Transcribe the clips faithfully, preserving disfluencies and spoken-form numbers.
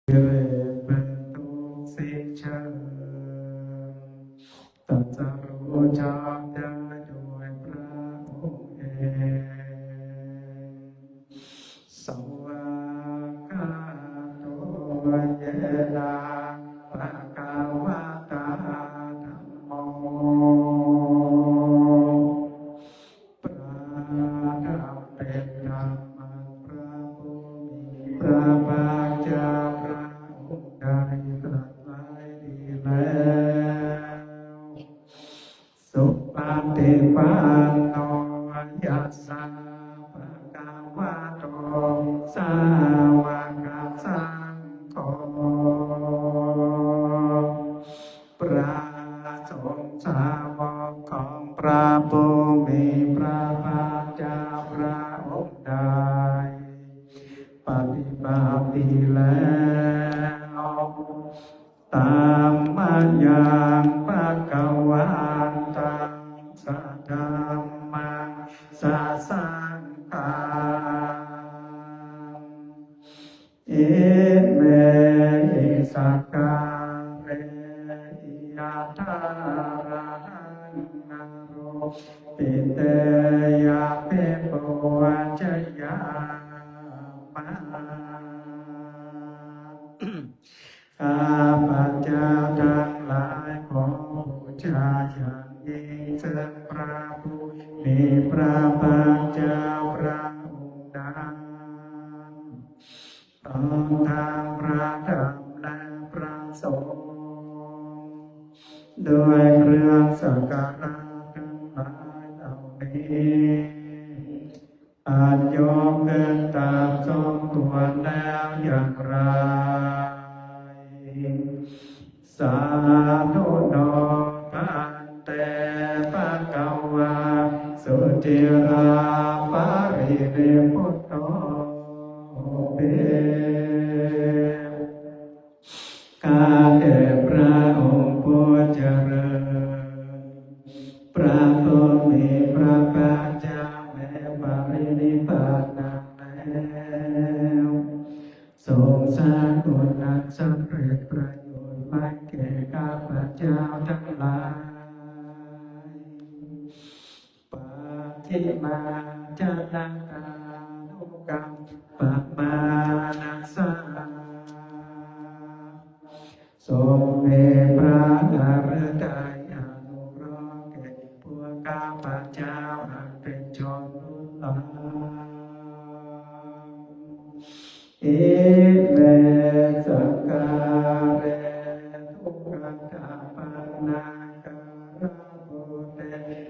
กิเลสเปิดทุกสิ้นเชิง ตรัสรู้ชอบได้โดยพระองค์เอง Svākkhāto yena bhagavatā dhammo. พระธรรมเป็นธรรมอันพระผู้มีพระภาคเจ้าพระองค์ได้ตรัสไว้ดีแล้ว Supaṭipanno yassa bhagavato sāvakasaṅgho. พระสงฆ์สาวกของพระผู้มีพระภาคเจ้าพระองค์ใด ปฏิบัติดีแล้ว Tammayaṃ bhagavantaṃ sadhammaṃ sasaṅghaṃ. Imehi sakkārehi yathārahaṃ āropiteyyāmi pūjayāma. ข้าพเจ้าทั้งหลายขอบูชาอย่างยิ่งซึ่งพระผู้มีพระภาคเจ้าพระองค์นั้น พร้อมทั้งพระธรรมและพระสงฆ์ ด้วยเครื่องสักการะทั้งหลายเหล่านี้ อันยกขึ้นตามสมควรแล้วอย่างไร Sādhu no bhante bhagavā suciraparinibbutopi. ข้าแต่พระองค์ผู้เจริญ พระผู้มีพระภาคเจ้าแม้ปรินิพพานนานแล้ว ทรงสร้างคุณอันสำเร็จประโยชน์ไว้แก่ข้าพเจ้าทั้งหลาย Pacchimājanatānukampamānasā ทรงมีพระหฤทัยอนุเคราะห์แก่พวกข้าพเจ้าอันเป็นชนรุ่นหลัง Ime sakkāre duggatapaṇṇākārabhūte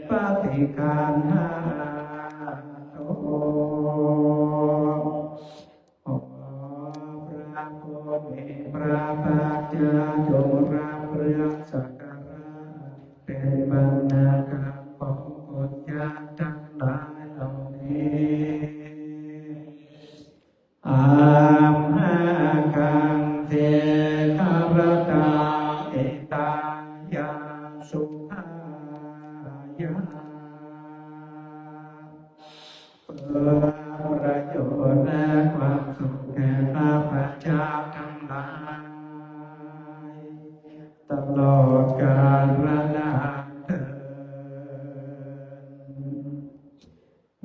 paṭiggaṇhātu. ขอพระผู้มีพระภาคเจ้าจงรับเครื่องสักการะเป็นบรรณาการของคนยากทั้งหลายเหล่านี้ Amhākaṃ dīgharattaṃ hitāya sukhāya. เพื่อประโยชน์และความสุขแก่ข้าพเจ้าทั้งหลาย ตลอดกาลนานเทอญ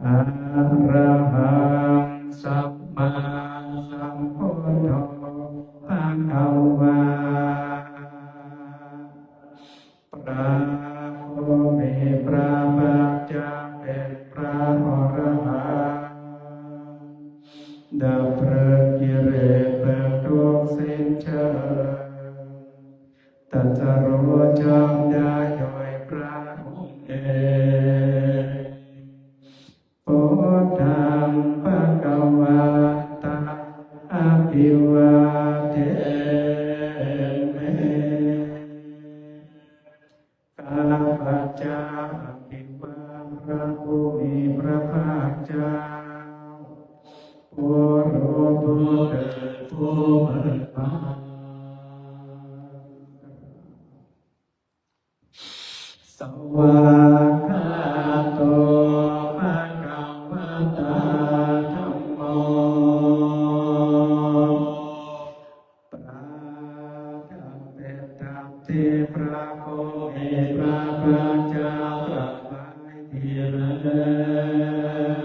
Arahaṃ sammāsambuddho bhagavā. พระผู้มีพระภาคเจ้าเป็นพระอรหันต์ ดับเพลิงกิเลสเปิดทุกข์สิ้นเชิง ตรัสรู้ชอบได้โดยพระองค์เอง Buddhaṃ bhagavantaṃ abhivādemi. ข้าพเจ้าอภิวาทพระผู้มีพระภาคเจ้า ผู้รู้ผู้ตื่นผู้เบิกบาน Svākkhāto bhagavatā dhammo. พ พระผู้มีพระภาคเจ้าตรัสไว้ดีแล้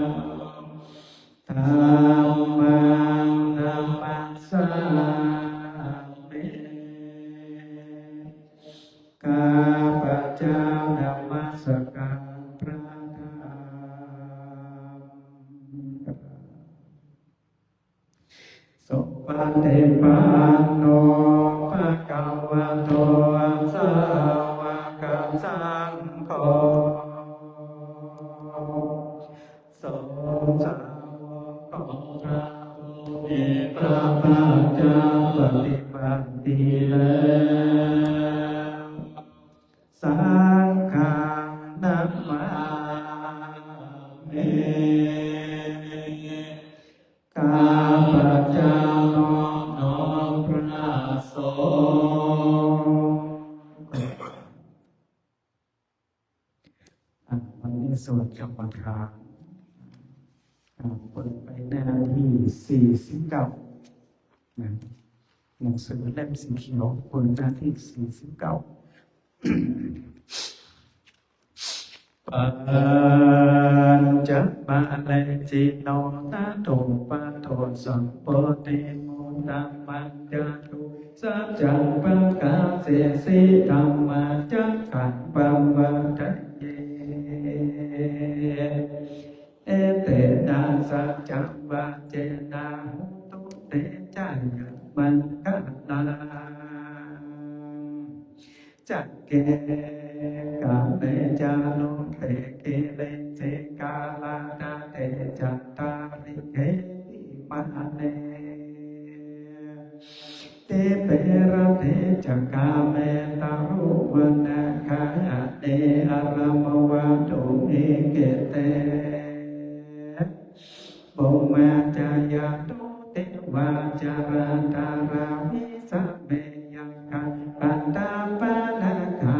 ว Dhammaṃ namassāmi. ข้าพเจ้านมัสการพระธรรม Supaṭipanno bhagavato sāvakasaṅgho. สงฆ์สาวกของพระผู้มีพระภาคเจ้าปฏิบัติดีแล้ว Saṅghaṃ namāmi. ข้าพเจ้านอบน้อมพระสงฆ์ อ่ะ วันนี้สวดกรรมฐาน อ่ะ เปิดไปหน้าที่ สี่สิบเก้า นะ หนังสือเล่มสีเขียว เปิดหน้าที่ สี่สิบเก้า Pañca māre cino tato pato sambodhimuttamaṃ catū saccaṃ pakāsesi dhammacakkaṃ pavattaye. Etena saccavajjena hotu te jayamaṅgalaṃ. Sagge kāme ca rūpe girisikharataṭe cantalikkhe vimāne, dīpe raṭṭhe ca gāme taruvanagahane arāmavāsūhi khette, bhummā cāyantu devā jalathalavisame yakkhagandhabbanāgā,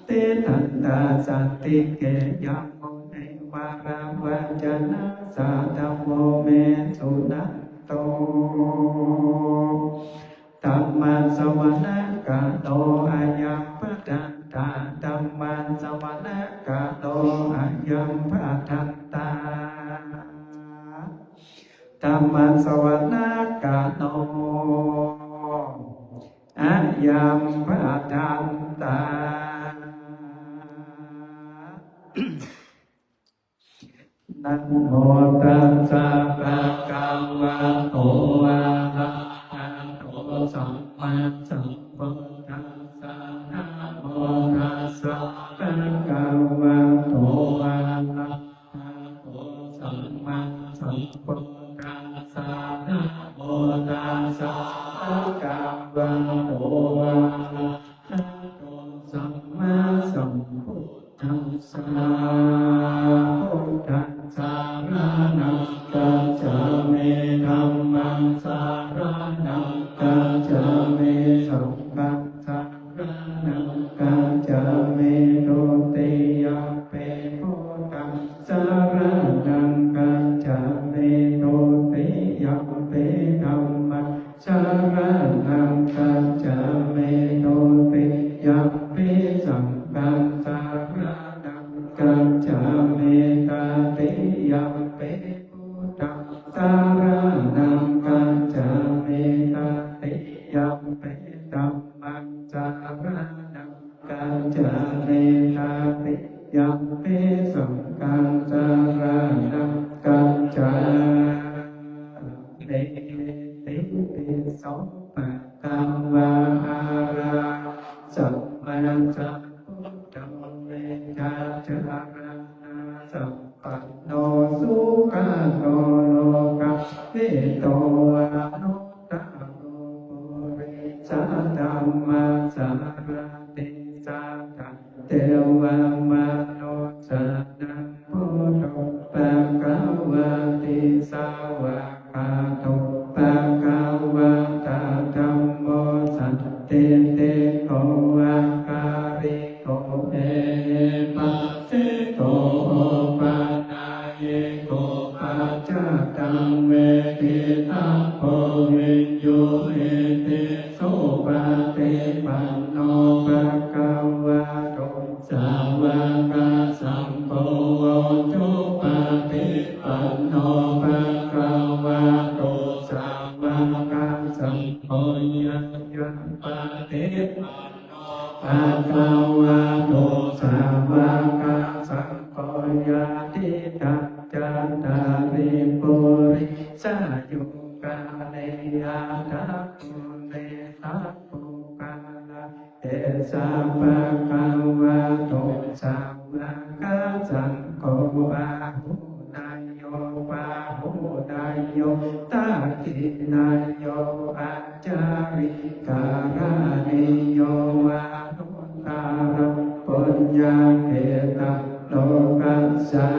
tiṭṭhantā santike yaṃ munivaravacanaṃ sādhavo me suṇantu. Dhammassavanakālo ayambhadantā. Dhammassavanakālo ayambhadantā. Dhammassavanakālo ayambhadantā. Namo tassa bhagavato arahato sammāsambuddhassa. Namo tassa bhagavato arahato sammāsambuddhassa. Namo tassa bhagavato arahato sammāsambuddhassa. Buddhaṃ saraṇaṃ gacchāmi. Dhammaṃ saraṇaṃ gacchāmi. Saṅghaṃ saraṇaṃ gacchāmi. Dutiyampi buddhaṃ saraṇaṃ gacchāmi. Dutiyampi dhammaṃ saraṇaṃ gacchāmi. Dutiyampi saṅghaṃ saraṇaṃ gacchāmi. Tatiyampi buddhaṃ saraṇaṃ gacchāmi. Tatiyampi dhammaṃ saraṇaṃ gacchāmi. Tatiyampi saṅghaṃ saraṇaṃ gacchāmi. Itipi so bhagavā arahaṃ sammāsambuddho vijjācaraṇasampanno sugato lokavidū anuttaro purisadammasārathi satthā devamanussānaṃ buddho bhagavāti. Svākkhāto bhagavatā dhammo sandiṭṭhiko akāli Yaṃ yaṃ paṭipanno bhagavato sāvakasaṅgho, yadidaṃ cattāri purisayugāni aṭṭha purisapuggalā, esa bhagavato sāvakasaṅgho, āhuneyyo pāhuneyyo dakkhiṇeyyo añjalikaraṇīyo, anuttaraṃ puññakkhettaṃ lokassāti.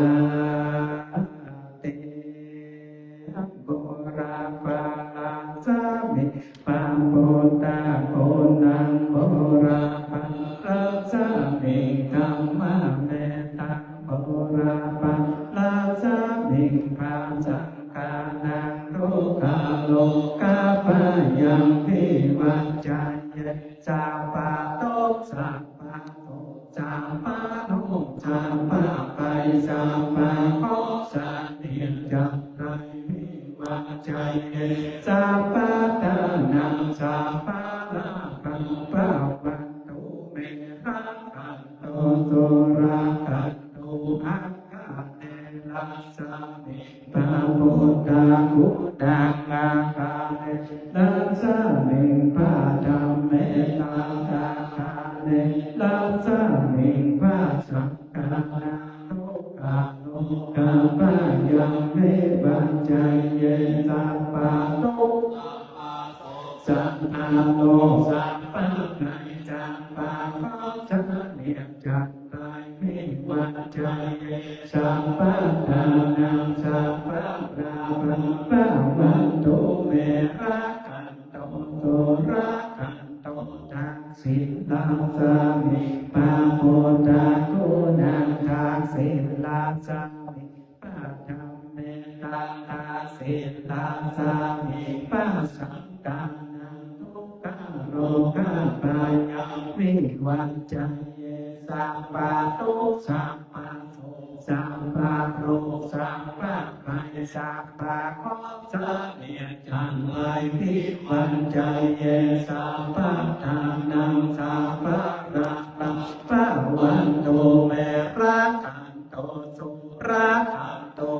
Pūrabārasmiṃ pāpuṇṇaguṇaṃ, pūrabārasmiṃ dhammametaṃ, pūrabārasmiṃ bhāsangānaṃ dukkharogabhayaṃ vivañjaye, sabbadukkha sabbasoka sabbaroga sabbabhaya sabbakeṭṭha sabbaniyyaṃ vivañjaye, sabbadhanaṃ sabbalābhaṃ bhavantu me, rakkhantu surakkhantu. Aṅgane rasmiṃ pāpuṇṇaguṇaṃ, aṅgane rasmiṃ bhāsangānaṃ, aṅgane rasmiṃ bhāsangānaṃ dukkharogabhayaṃ vivañjaye, sabbadukkha sabbasoka sabbaroga sabbadukkha sabbaniyyaṃ vivañjaye, sabbadhanaṃ sabbalābhaṃ bhavantu me, rakkhantu surakkhantu. Dakkhiṇarasmiṃ pāpuṇṇaguṇaṃ, dakkhiṇarasmiṃ bhāsangānaṃ, dakkhiṇarasmiṃ bhāsangānaṃ dukkharogabhayaṃ vivañjaye, sabbadukkha sabbasoka sabbaroga sabbabhaya sabbakeṭṭha sabbaniyyaṃ vivañjaye, sabbadhanaṃ sabbalābhaṃ bhavantu me, rakkhantu surakkhantu.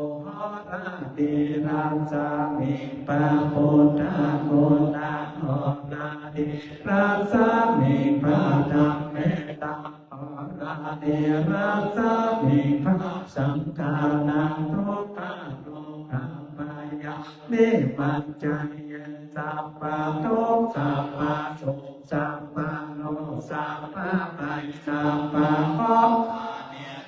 Horadīrasmiṃ pāpuṇṇaguṇaṃ, horadīrasmiṃ bhāsangānaṃ, horadīrasmiṃ bhāsangānaṃ dukkharogabhayaṃ vivañjaye, sabbadukkha sabbasoka sabbaroga sabbabhaya sabbakeṭṭha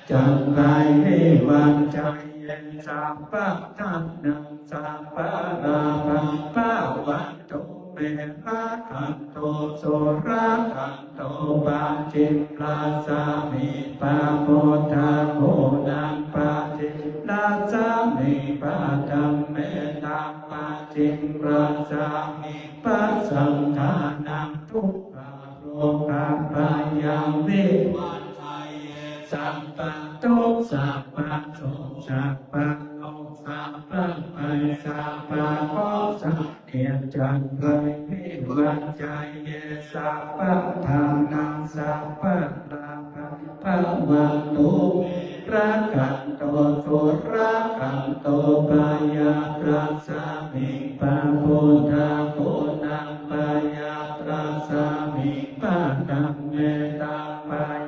sabbaniyyaṃ vivañjaye, sabbadhanaṃ sabbalābhaṃ bhavantu me, rakkhantu surakkhantu. Pacchimarasmiṃ pāpuṇṇaguṇaṃ, pacchimarasmiṃ bhāsangānaṃ, pacchimarasmiṃ bhāsangānaṃ dukkharogabhayaṃ vivañjaye, sabbadukkha sabbasoka sabbaroga sabbabhaya sabbakeṭṭha sabbaniyyaṃ vivañjaye, sabbadhanaṃ sabbalābhaṃ bhavantu me, rakkhantu surakkhantu. Byaparasmiṃ pāpuṇṇaguṇaṃ, byaparasmiṃ bhāsangānaṃ,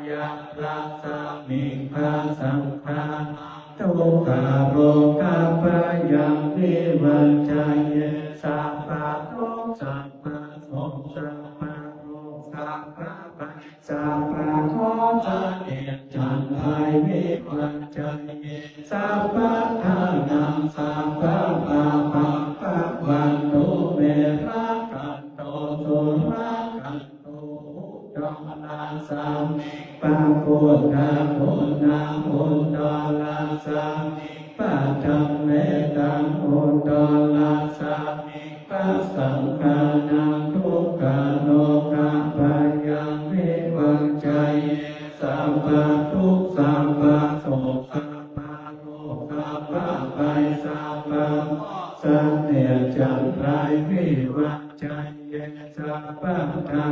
byaparasmiṃ bhāsangānaṃ dukkharogabhayaṃ vivañjaye, sabbadukkha sabbasoka sabbaroga sabbabhaya sabbakeṭṭha sabbaniyyaṃ vivañjaye, sabbadhanaṃ sabbalābhaṃ bhavantu me, rakkhantu surakkhantu. Uttarasmiṃ pāpuṇṇaguṇaṃ, uttarasmiṃ bhāsangānaṃ, uttarasmiṃ bhāsangānaṃ dukkharogabhayaṃ vivañjaye, sabbadukkha sabbasoka sabbaroga sabbabhaya sabbakeṭṭha sabbaniyyaṃ vivañjaye sabbadā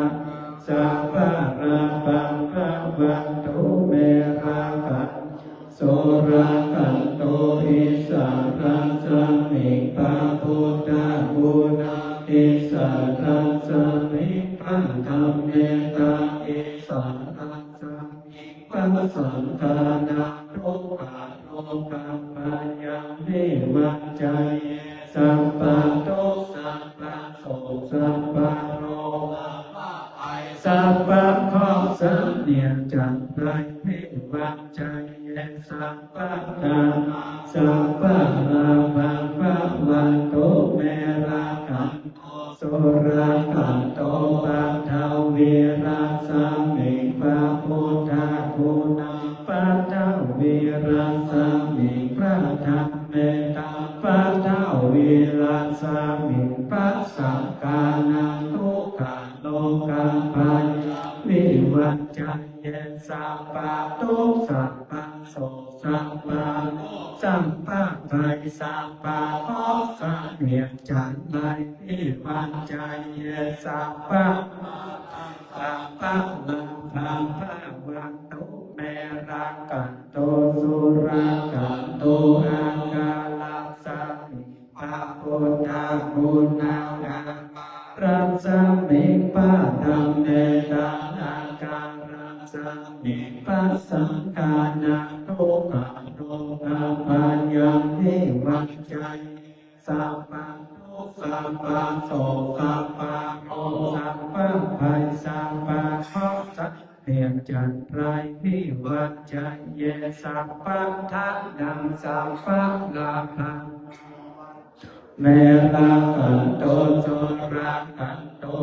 sabbalābhaṃ bhavantu me rakkhantu surakkhantu. Issarasmiṃ pābuddhaguṇā issarasmiṃ pādhammetaṃ issarasmiṃ pāsaṅghānaṃ dukkharogabhayaṃ vivañjaye sabbadukkha sabbasoka sabbaroga sabbakeṇḍa sabbaosaniyā cālaṃ vivañjaye sabbadā sabbalābhaṃ bhavantu me rakkhantu surakkhantu. Paṭhavirasmiṃ pābuddhaguṇā paṭhavirasmiṃ pādhammetaṃ paṭhavirasmiṃ pāsaṅghānaṃ dukkharogabhayaṃ vivañjaye sabbadukkha sabbasoka sabbaroga sabbabhaya sabbaosaniyā cālaṃ vivañjaye sabba sabbalābhaṃ bhavantu me rakkhantu surakkhantu. Aṭṭhārasmiṃ pābuddhaguṇā aṭṭhārasmiṃ pādhammetaṃ aṭṭhārasmiṃ pāsaṅghānaṃ dukkharogabhayaṃ vivañjaye sabbadukkha sabbasoka sabbaroga sabbabhaya sabbaosaniyā cālaṃ vivañjaye sabbadhanaṃ sabbalābhaṃ me rakkhantu surakkhantu.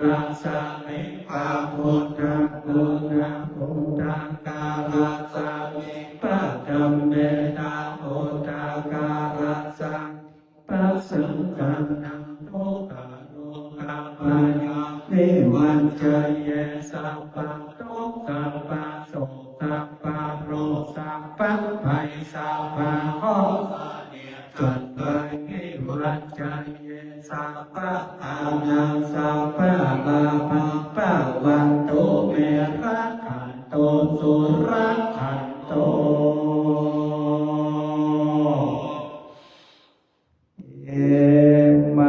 Uttārasmiṃ pābuddhaguṇā uddhākārasmiṃ pādhammetaṃ uddhākārasmiṃ pāsaṅghānaṃ dukkharogabhayaṃ vivañjaye sabbadukkha sabbasoka sabbaroga sabbabhaya sabbaosaniyā cālaṃ vivañjaye sabbadhanaṃ sabbalābhaṃ bhavantu me rakkhantu surakkhantu.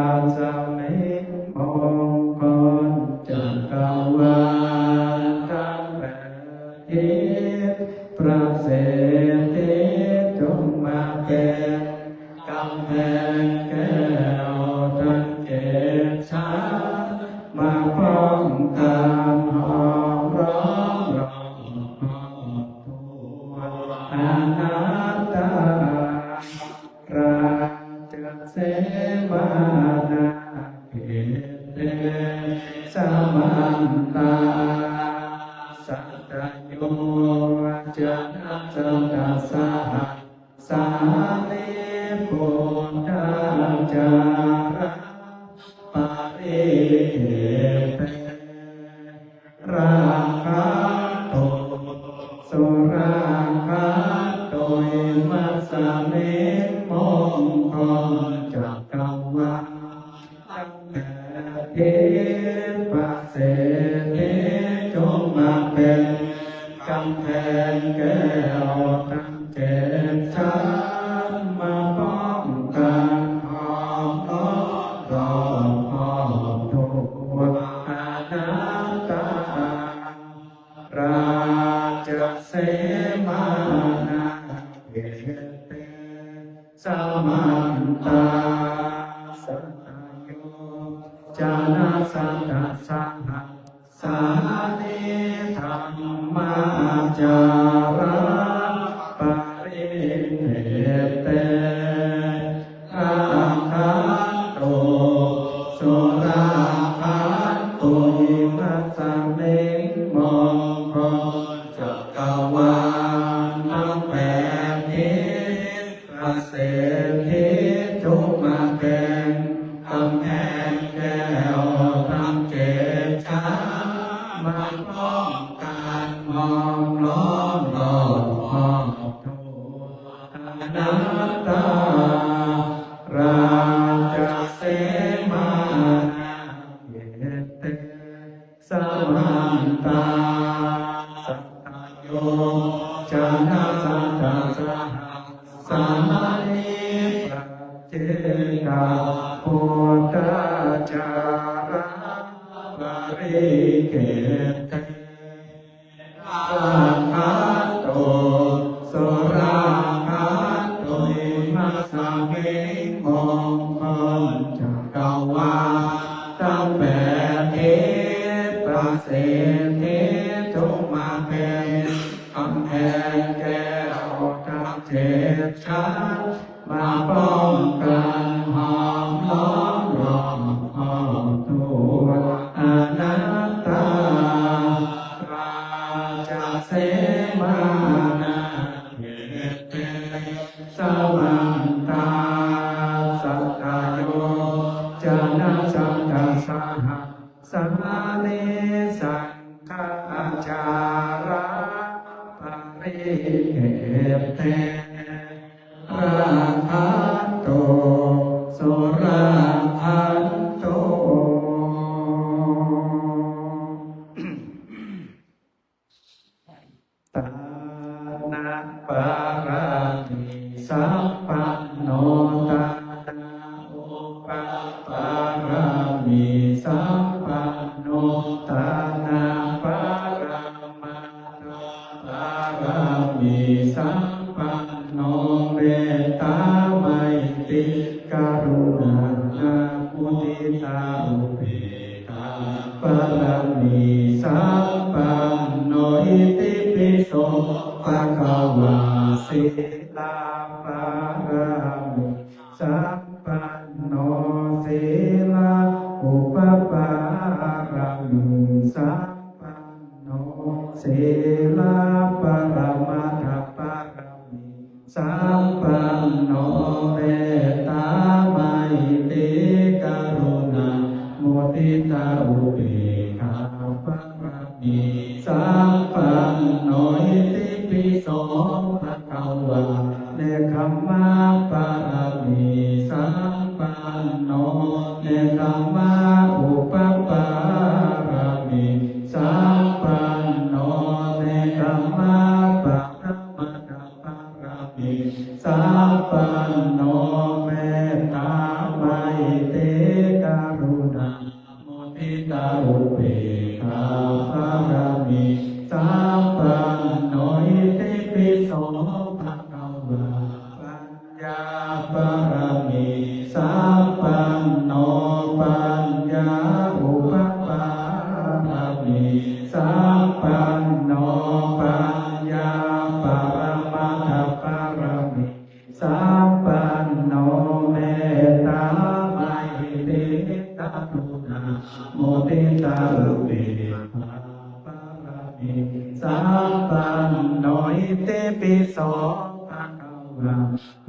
Imasmiṃ mokkhacakkavāḷalambhābhī prasiddhi, จงมาเป็นกำแพงแก้วทั้งเจ็ดชั้น มาป้องกันห้อมล้อมรอบคอบทั่วอนันตา Rājasevānāgete samantā satayoṭṭhasahassāni buddhajālaparikkhite rakkhantu surakkhantu. Imasmiṃ mokkhacakkavāḷalambhābhī prasiddhi, จงมาเป็นกำแพงแก้วทั้งเจ็ดชั้น มาป้องกันห้อมล้อมรอบคอบทั่วอนันตา Rājasevānāgete samantā satayoṭṭhasahassāni dhammajālaparikkhite rakkhantu surakkhantu. Imasmiṃ mokkhacakkavāḷalambhābhī prasiddhi, จงมาเป็นกำแพงแก้วทั้งเจ็ดชั้น มาป้องกันห้อมล้อมร samantā satayojanasatasahassāni paccekabuddhacārā parikkhette rakkhantu surakkhantu. Imasmiṃ buddhacakkavatapatthite pasiṭṭhitumappeke, ກຳແພງແກ້ວທັງເຈັດຊັ້ນ ມາປ້ອງກັນຫ້ອມລ້ອມລອບຄອບຄົວອະນັດຕາ Rājasemānakkhette samantā satayojanasatasahassāni saṅghacārā parikkhette rakkhantu surakkhantu. Dānapāramīsampanno, dānaupapāramīsampanno, dānaparamatthapāramīsampanno, mettā maitrī karuṇā muditā upekkhā pāramīsampanno, itipi so bhagavā. Sīlapāramīsampanno, sīlaupapāramīsampanno, sīlaparamatthapāramī sampanno, mettā maitrī karuṇā muditā upekkhā pāramīsampanno, itipi so bhagavā. Nekkhammapāramīsampanno, nekkhammaupapāramīsampanno, nekkhammaparamatthapā pāramīsampanno, mettā maitrī karuṇā muditā upekkhā pāramīsampanno, itipi so bhagavā. Paññāpāramīsampanno, paññāupapāramīsampanno, paññāparamatthapāramīsampanno, mettā maitrī karuṇā muditā upekkhā pāramīsampanno, itipi so bhagavā.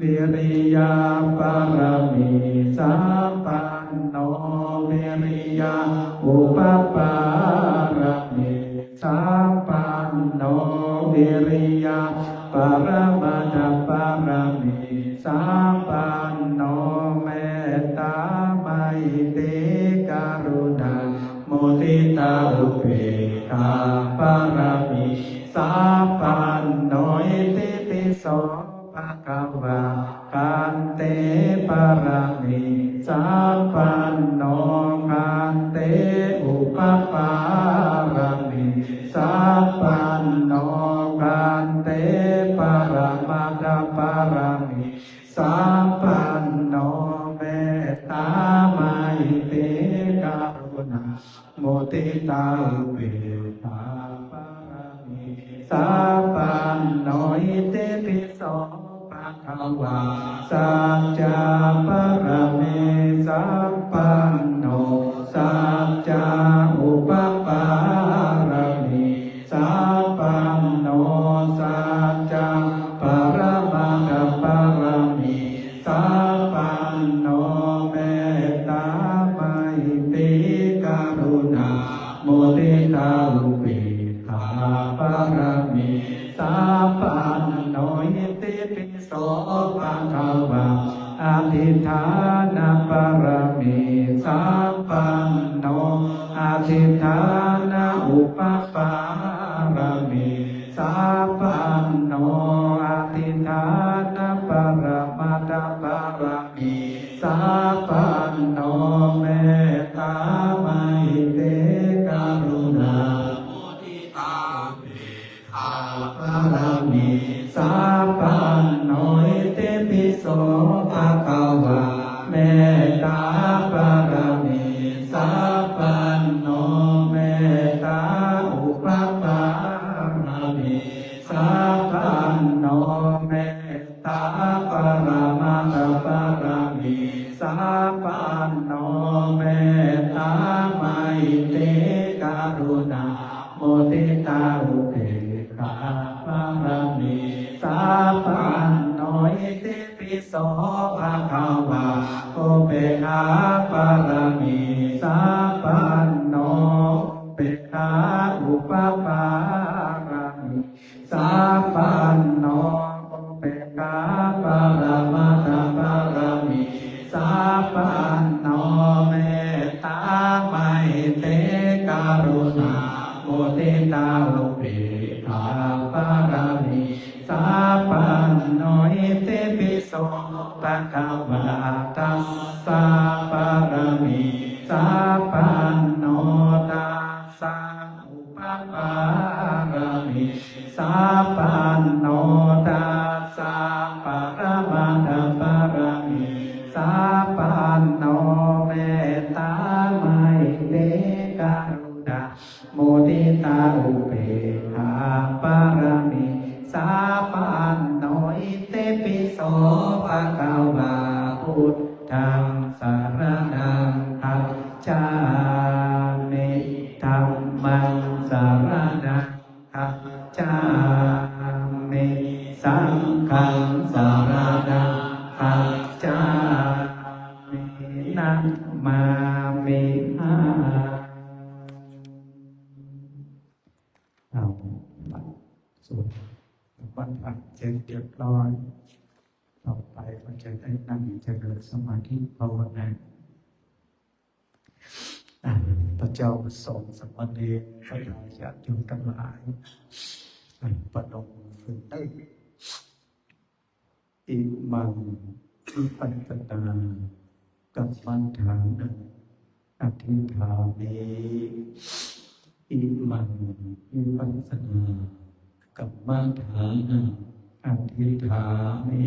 Viriyapāramīsampanno, viriyaupapāramīsampanno, viriyaparamatthapāramīsampanno, mettā maitrī karuṇā muditā upekkhā pāramīsampanno, itipi so bhagavā. Khanti pāramīsampanno, khanti upapāramīsampanno, khanti paramatthapāramīsampanno, mettā maitrī karuṇā muditā upekkhā pāramīsampanno, itipi so bhagavā. Saccapāramīsampanno, saccaupapāramīsampanno, saccaparamatthapāramī sampanno, mettā maitrī karuṇā muditā upekkhā pāramī sampanno, itipi so bhagavā. Adhiṭṭhāna pāramī sampanno, adhiṭṭhāna pāramī sampanno, adhiṭṭhāna paramatthapāramī sampanno, mettā maitrī karuṇā muditā upekkhā pāramī sampanno, itipi so bhagavā mettā pāramī sampanno, mettā upapāramī sampanno, mettā paramatthapāramī sampanno, mettā maitrī karuṇā muditā upekkhā pāramī sampanno, itipi so bhagavā upekkhā pāramī sampanno, upekkhā upapāramī sampanno, upekkhā paramatthapāramī sampanno, mettā maitrī karuṇā muditā upekkhā pāramī sampanno, itipi so bhagavā dasapāramī sampanno, dasa upapāramī sampanno, dasa paramatthapāramī sampanno, mettā maitrī karuṇā muditā upekkhā pāramī sampanno, itipi so bhagavā buddhaṃ saraṇaṃ gacchāmi, dhammaṃ saraṇaṃ gacchāmi, saṅghaṃ saraṇaṃ gacchāmi, namāmihaṃ. เอาละ สวดสมาทานเสร็จเรียบร้อย ต่อไปก็จะได้นั่งเจริญสมาธิภาวนา อ่า พระเจ้าประสงค์สามเณร บรรดาญาติโยมทั้งหลาย อ่า ประนมมือขึ้น Imaṃ vipassanākammaṭṭhānaṃ adhiṭṭhāmi. Imaṃ vipassanākammaṭṭhānaṃ adhiṭṭhāmi.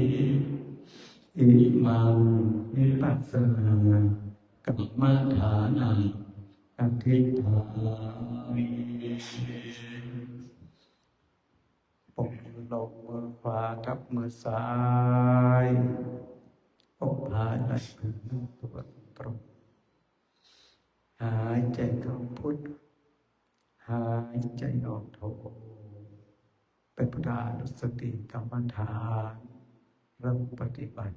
Imaṃ vipassanākammaṭṭhānaṃ adhiṭṭhāmi. ปกมือลง มือขวาทับมือซ้าย อกผายไหล่พึงตัวตรง หายใจเข้าพุท หายใจออกโท เป็นพุทธานุสติกรรมฐาน เริ่มปฏิบัติ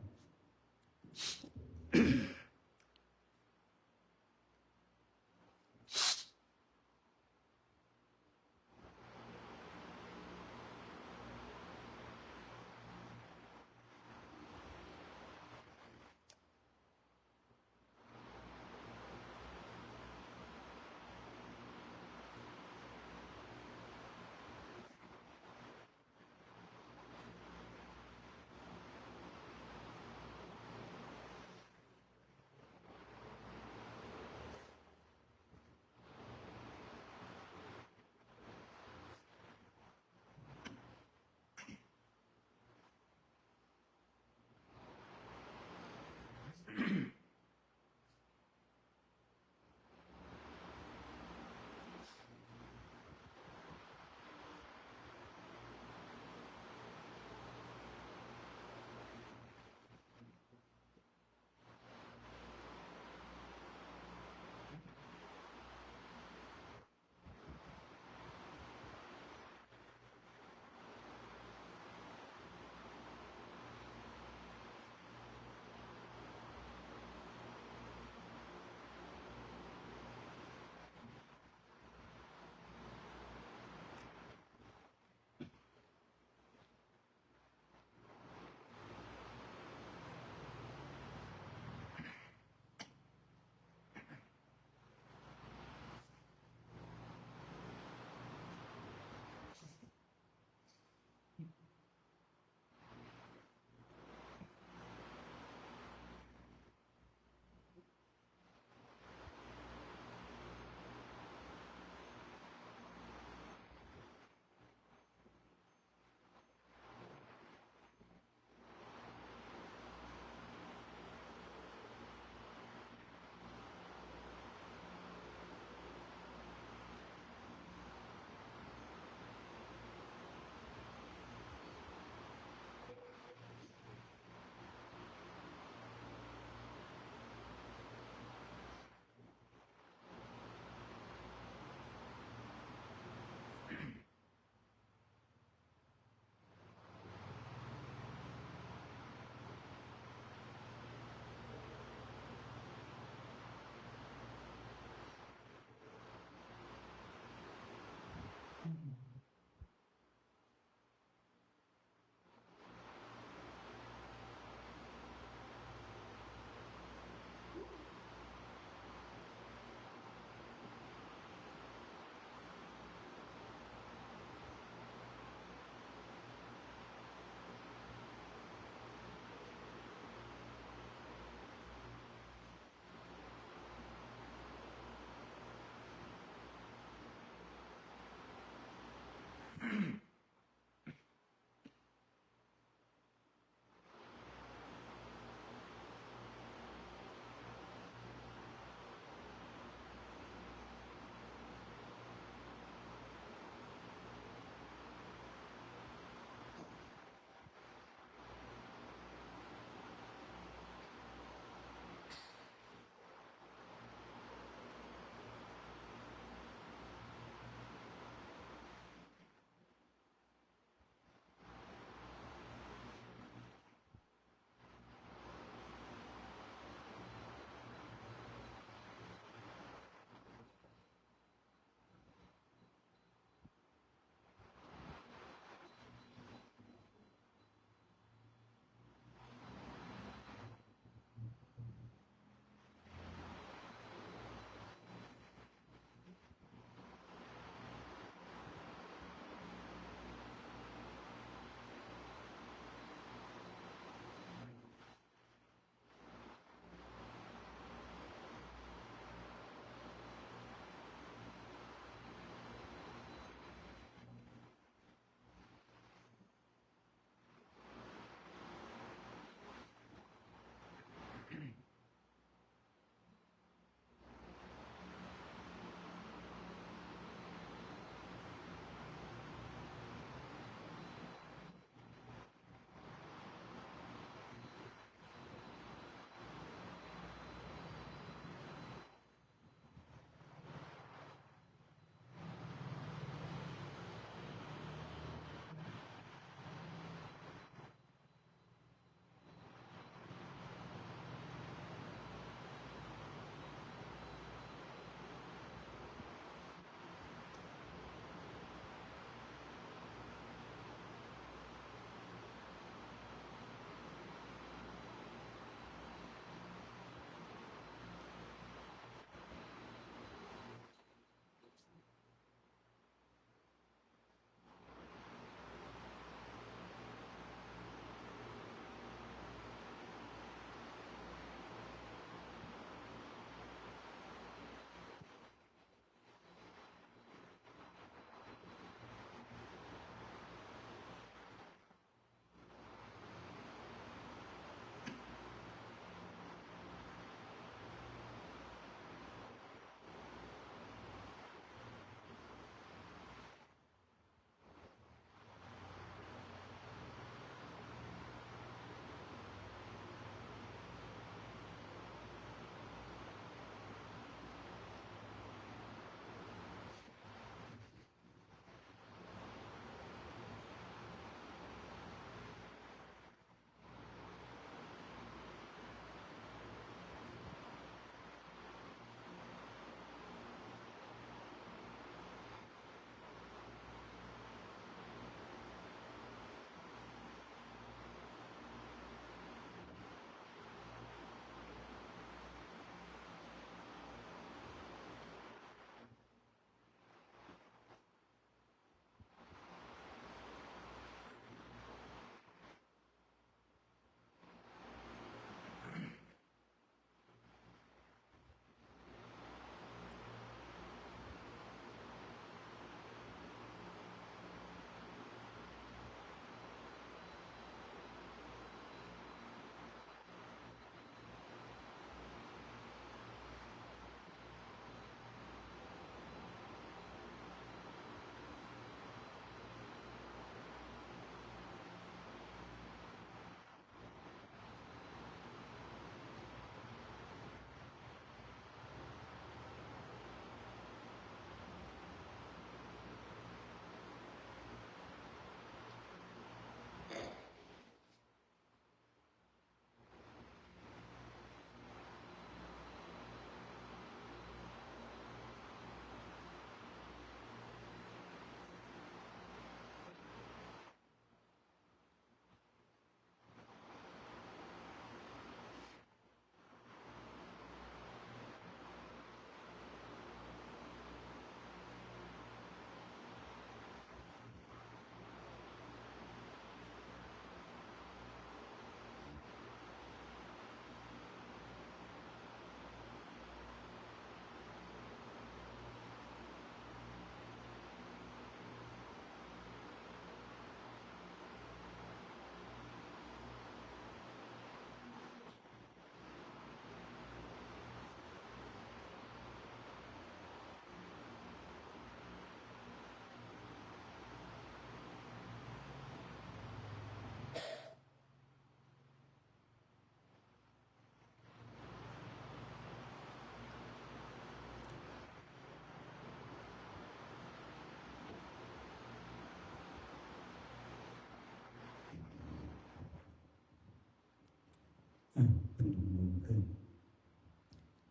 อ่ะ พนมมือขึ้น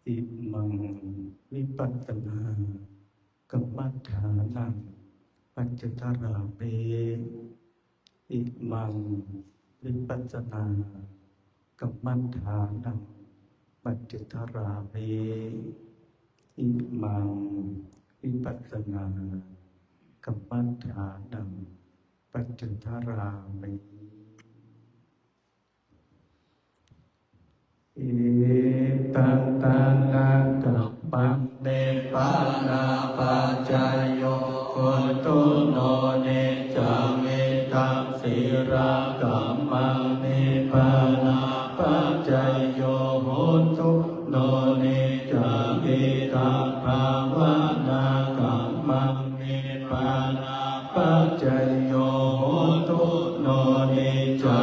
Imaṃ vipassanākammadānaṃ pañcadharāmi. Imaṃ vipassanākammadānaṃ pañcadharāmi. Imaṃ vipassanākammadānaṃ pañcadharāmi. Etaṃ dānakammaṃ nibbānapaccayo hotu, no niccaṃ. Idaṃ sīlakammaṃ nibbānapaccayo hotu, no niccaṃ. Idaṃ bhāvanākammaṃ nibbānapaccayo hotu, no niccaṃ.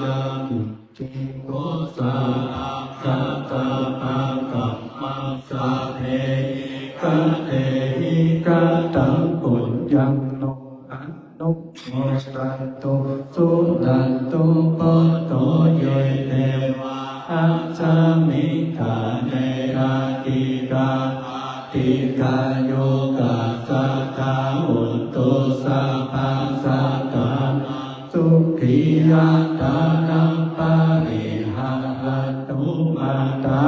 Yaṅkiñci kusalaṃ kattabbakammaṃ sabbehi katehi kataṃ puññaṃ no anumodantu suṇantu bhonto ye devā asmiṃ ṭhāne adhigatā dīghāyukā sadā hontu sabbasattānaṃ sukhī attānaṃ pariharantu. Mātā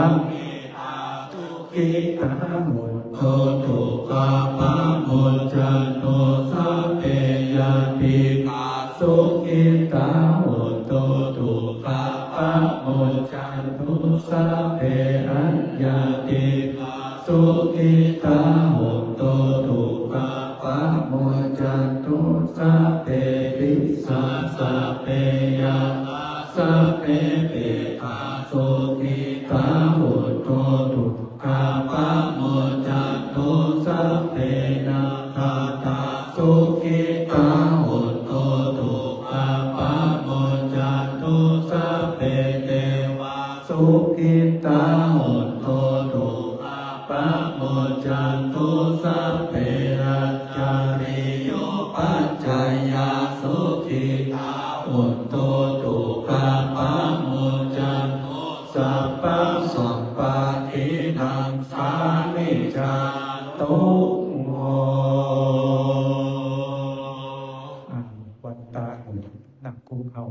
sukhitā hontu dukkhā pamuccantu, sabbe ñātikā sukhitā hontu dukkhā pamuccantu, sabbe aññātikā sukhitā hontu dukkhā pamuccantu, sabbe pisā sabbe yakkha sabbe petā sukhitā hontu dukkhā pamuccantu, sabbe nakkhattā sukhitā hontu dukkhā pamuccantu, sabbe devā sukhitā hontu dukkhā pamuccantu, sabbe ācariyupajjhāyā sukhitā hontu dukkhā pamuccantu, sabbasampattināṃ samijjhantu. อ่า วันตาหน่อย นั่งคุกเข่า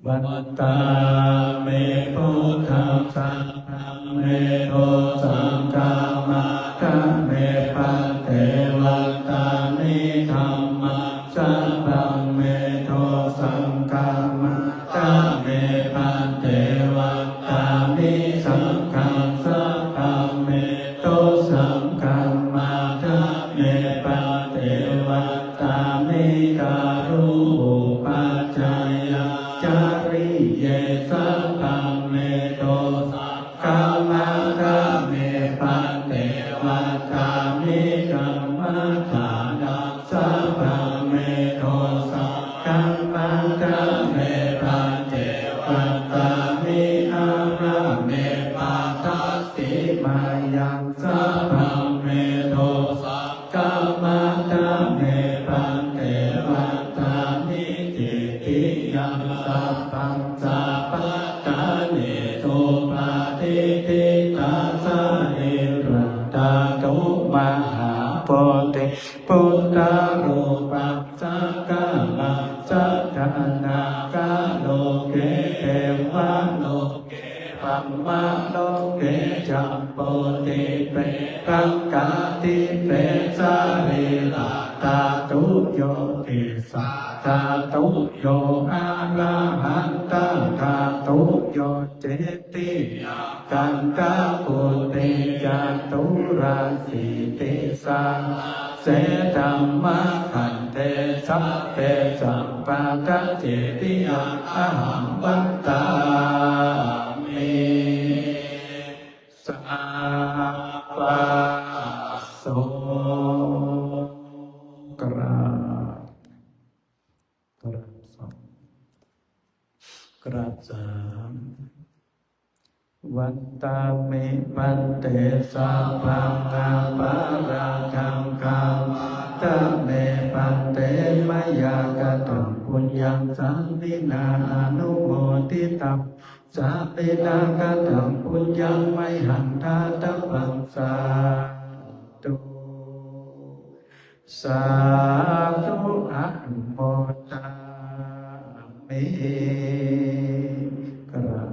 Vandāmi buddhaṃ sabbaṃ me dosaṃ khamatha me bhante. Vandāmi dhammaṃ sabbaṃ me dosaṃ khamatha me bhante. Vandāmi saṅghaṃ sabbaṃ me dosaṃ khamatha me bhante. Vandāmi guru upajjhāyācariye sabbaṃ me dosaṃ khamatha me bhante. Vandāmi kammadānaṃ sabbaṃ me dosaṃ khamatha me bhante. Vandāmi ārāme pattasi mayaṃ sabbaṃ me dosaṃ khamatha me bhante. Vandāmi cetiyaṃ sabbaṃ sabbaṭṭhānesu patiṭṭhitā sarīraṃ dhātu mahābodhiṃ buddharūpaṃ sakalaṃ sadā nāgaloke devaloke brahmaloke jambudīpe laṅkādīpe sarīradhātuyo disādhātuyo arahatadhātuyo cetiyaṃ gandhakuṭi caturāsītisahassadhammakkhandhe sabbe sambuddhacetiyaṃ ahaṃ vandāmi sabbaso. กราบ กราบสอง กราบสาม Vandāmi bhante sabbaṃ aparādhaṃ khamatha Kha me bhante, mayā kataṃ puññaṃ sāminā anumoditabbaṃ, sāminā kataṃ puññaṃ mayhaṃ dātabbaṃ. Sādhu, sādhu, anumodāmi. กรา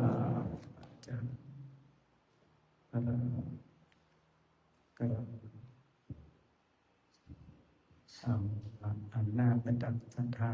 บอาจารย์ กราบ กราบ เอาละ หันหน้าไปทางศรัทธา